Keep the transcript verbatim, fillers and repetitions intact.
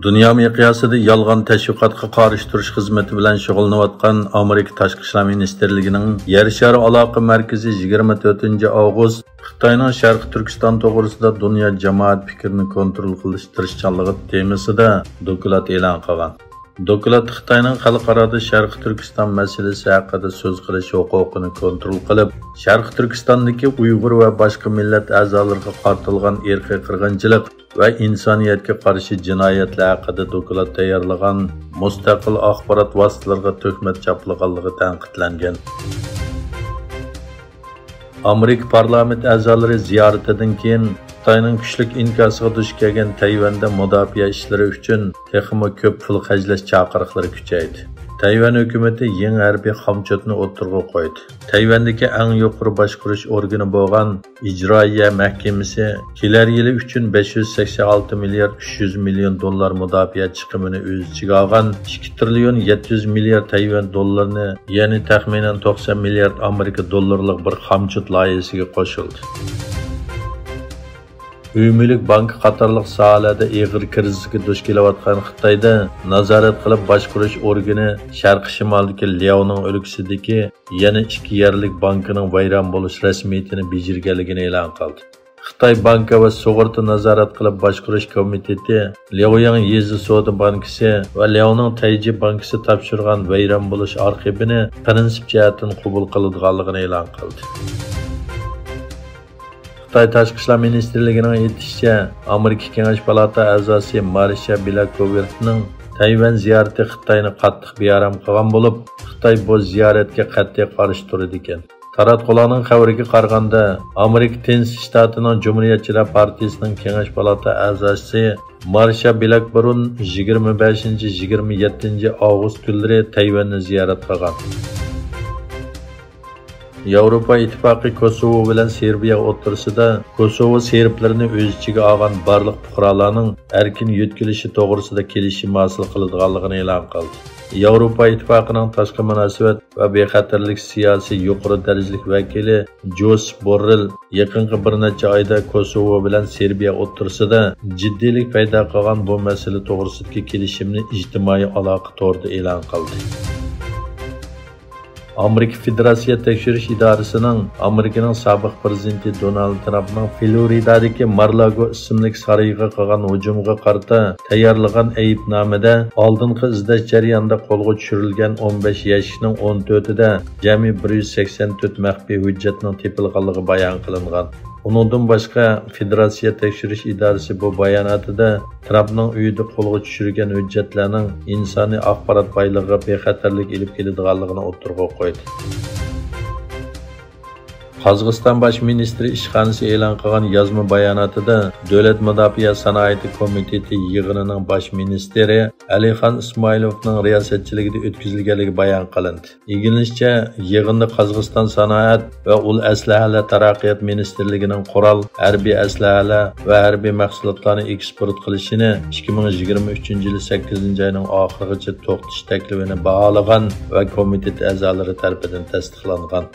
دۇنيا مىقياسىدا يالغان تەشۋىقاتقا قارشى تۇرۇش خىزمىتى بىلەن شۇغۇللىنىۋاتقان ئامېرىكا تاشقى ئىشلار مىنىستىرلىكىنىڭ يەر شارى ئالاقە مەركىزى يىگىرمە تۆتىنچى ئاۋغۇست خىتاينىڭ شەرقىي تۈركىستان توغرىسىدا دۇنيا جامائەت پىكرىنى كونترول قىلىش تىرىشچانلىقى تېمىسىدا دوكلات ئېلان قىلغان. دوكلاتتا خىتاينىڭ خەلقئارادا شەرقىي تۈركىستان مەسىلىسى ھەققىدە سۆز قىلىش ھوقۇقىنى كونترول قىلىپ، شەرقىي تۈركىستاندىكى ئۇيغۇر ۋە باشقا مىللەت ئەزالىرىغا قارىتىلغان ئىرقىي قىرغىنچىلىق ۋە ئىنسانىيەتكە قارشى جىنايەتلەر ھەققىدە دوكلات تەييارلىغان مۇستەقىل ئاخبارات ۋاسىتىلىرىغا تۆھمەت چاپلىغانلىقى تەنقىدلەنگەن. ئامېرىكا پارلامېنت ئەزالىرى زىيارىتىدىن كېيىن خىتاينىڭ كۈچلۈك ئىنكاسىغا دۇچ كەلگەن تەيۋەندە مۇداپىئە ئىشلىرى ئۈچۈن تېخىمۇ كۆپ پۇل خەجلەش چاقىرىقلىرى كۈچەيدى. تەيۋەن ھۆكۈمىتى يېڭى ھەربىي خامچوتنى ئوتتۇرىغا قويدى. تەيۋەندىكى ئەڭ يۇقىرى باشقۇرۇش ئورگىنى بولغان ئىجرائىيە مەھكىمىسى كېلەر يىلى ئۈچۈن بەش يۈز سەكسەن ئالتە مىليارد ئۈچ يۈز مىليون دوللار مۇداپىئە چىقىمىنى ئۆز ئىچىگە ئالغان ئىككى تىرىليون يەتتە يۈز مىليارد تەيۋەن دوللىرىنى، يەنى تەخمىنەن توقسەن مىليارد ئامېرىكا دوللىرىلىق بىر خامچوت لايىھەسىگە قوشۇلدى. ئۆي مۈلۈك بانكا قاتارلىق ساھەلەردە ئېغىر كىرىزىسكە دۇچ كېلىۋاتقان خىتايدا نازارەت قىلىپ باشقۇرۇش ئورگىنى شەرقىي شىمالدىكى لياۋنىڭ ئۆلكىسىدىكى يەنە ئىككى يەرلىك بانكىنىڭ ۋەيران بولۇش رەسمىيىتىنى بېجىرگەنلىكىنى ئېلان قىلدى. خىتاي بانكا ۋە سۇغۇرتا نازارەت قىلىپ باشقۇرۇش كومىتېتى لياۋياڭ يېزا سودا بانكىسى ۋە لياۋنىڭ تەيجى بانكىسى تاپشۇرغان ۋەيران بولۇش ئارخىپىنى پىرىنسىپ جەھەتتىن قوبۇل قىلىدىغانلىقىنى ئېلان قىلدى. خىتاي تاشقى ئىشلار مىنىستىرلىكىنىڭ ئېيتىشىچە، ئامېرىكا كېڭەش پالاتا ئەزاسى مارىشا بىلاكوۋېرتنىڭ تەيۋەن زىيارىتى خىتاينى قاتتىق بىئارام قىلغان بولۇپ، خىتاي بۇ زىيارەتكە قەتئىي قارشى تۇرىدىكەن. تاراتقۇلارنىڭ خەۋىرىگە قارىغاندا، ئامېرىكا تېنسى شتاتىنىڭ جۇمھۇرىيەتچىلەر پارتىيىسىنىڭ كېڭەش پالاتا ئەزاسى مارشا بىلاكبرون يىگىرمە بەشىنچى، يىگىرمە يەتتىنچى ئاۋغۇست كۈنلىرى تەيۋەننى زىيارەت قىلغان. ياۋروپا ئىتتىپاقى كوسوۋو بىلەن سېربىيە ئوتتۇرىسىدا كوسوۋو سېربلىرىنى ئۆز ئىچىگە ئالغان بارلىق پۇقرالارنىڭ ئەركىن يۆتكىلىشى توغرىسىدا كېلىشىم ھاسىل قىلىدىغانلىقىنى ئېلان قىلدى. ياۋروپا ئىتتىپاقىنىڭ تاشقى مۇناسىۋەت ۋە بىخەتەرلىك سىياسىي يۇقىرى دەرىجىلىك ۋەكىلى جوسېپ بوررېل يېقىنقى بىر نەچچە ئايدا كوسوۋو بىلەن سېربىيە ئوتتۇرىسىدا جىددىيلىك پەيدا قىلغان بۇ مەسىلە توغرىسىدىكى كېلىشىمنى ئىجتىمائىي ئالاقە تورىدا ئېلان قىلدى. ئامېرىكا فېدېراتسىيە تەكشۈرۈش ئىدارىسىنىڭ ئامېرىكىنىڭ سابىق پىرېزىدېنتى دونالد ترامپنىڭ فلورىدادىكى مارلاگو ئىسىملىك سارىيىغا قىلغان ھۇجۇمىغا قارىتا تەييارلىغان ئەيىبنامىدە ئالدىنقى ئىزدەش جەريانىدا قولغا چۈشۈرۈلگەن ئون بەش يەشىكنىڭ ئون تۆتىدە جەمئىي بىر يۈز سەكسەن تۆت مەخپىي ھۆججەتنىڭ تېپىلغانلىقى بايان قىلىنغان. ئۇنىڭدىن باشقا، فېدېراتسىيە تەكشۈرۈش ئىدارىسى بۇ باياناتىدا ترامپنىڭ ئۆيىدە قولغا چۈشۈرگەن ھۆججەتلەرنىڭ ئىنسانىي ئاخبارات بايلىقىغا بىخەتەرلىك ئېلىپ كېلىدىغانلىقىنى ئوتتۇرىغا قويدى. قازاقىستان باش مىنىستىرى ئىشخانىسى ئېلان قىلغان يازما باياناتىدا دۆلەت مۇداپىئە سانائىتى كومىتېتى يىغىنىنىڭ باش مىنىستىرى ئەلىخان ئىسمائىلوۋنىڭ رىياسەتچىلىكىدە ئۆتكۈزۈلگەنلىكى بايان قىلىندى. ئىگىلىنىشىچە، يىغىندا قازاقىستان سانائەت ۋە ئۇل ئەسلىھەلەر تەرەققىيات مىنىستىرلىكىنىڭ قورال، ھەربىي ئەسلىھەلەر ۋە ھەربىي مەھسۇلاتلارنى ئېكسپورت قىلىشىنى ئىككى مىڭ يىگىرمە ئۈچىنچى يىل سەككىزىنچى ئاينىڭ ئاخىرىغىچە توختىتىش تەكلىپىنى باھالىغان ۋە كومىتېت ئەزالىرى تەرىپىدىن تەستىقلانغان.